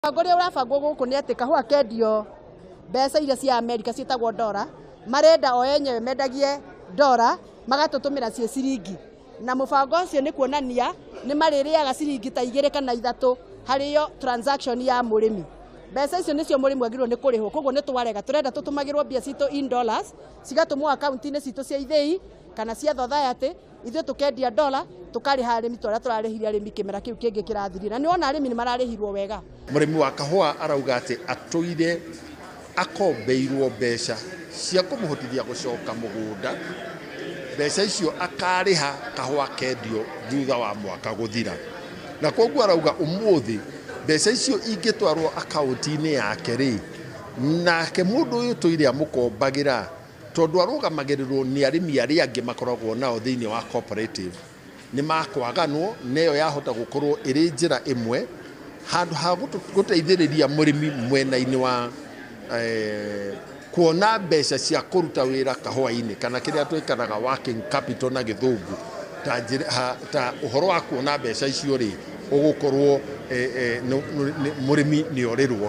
Mũbango ũrĩa ũrabangwo gũkũ nĩ atĩ kahũa kendio mbeca iria cia Amerika ciĩtagwo ndora, marenda o enyewe mendagie ndora magatũtũmĩra ciĩ ciringi, na mũbango ũcio nĩ kuonania nĩ marĩrĩaga ciringi ta 2 kana 3 harĩ yo transaction ya mũrĩmi. Mbeca icio nĩcio mũrĩmi agĩrĩirwo nĩ kũrĩhwo, koguo nĩ twarega, tũrenda tũtũmagĩrwo mbia citũ in dollars, cigatũmwo akaunti-inĩ citũ cia ithĩi kana cia society, ithuĩ tũkendia dola tũkarĩha arĩmi ta ũrĩa tũrarĩhire arĩmi kĩmera kĩu kĩngĩ kĩrathirire, na nĩ wona arĩmi nĩ mararĩhirwo wega. Mũrĩmi wa kahũa arauga atĩ atũire akombeirwo mbeca cia kũmũhotithia gũcoka mũgũnda, mbeca icio akarĩha kahũa kendio thutha wa mwaka gũthira, na koguo arauga ũmũthĩ mbeca icio ingĩtwarwo akaunti-inĩ yake rĩ, nake mũndũ ũyũ tũire amũkombagĩra tondũ arũgamagĩrĩrwo nĩ arĩmi arĩa angĩ makoragwo nao thĩinĩ wa cooperative, nĩ makwaganwo, na ĩyo yahota gũkorwo ĩrĩ njĩra ĩmwe handũ ha gũteithĩrĩria mũrĩmi mwena-inĩ wa kuona mbeca cia kũruta wĩra kahũa-inĩ kana kĩrĩa twĩkanaga working capital na gĩthũngũ, ta njĩra ta ũhoro wa kuona mbeca icio rĩ, ũgũkorwo mũrĩmi nĩ orĩrwo.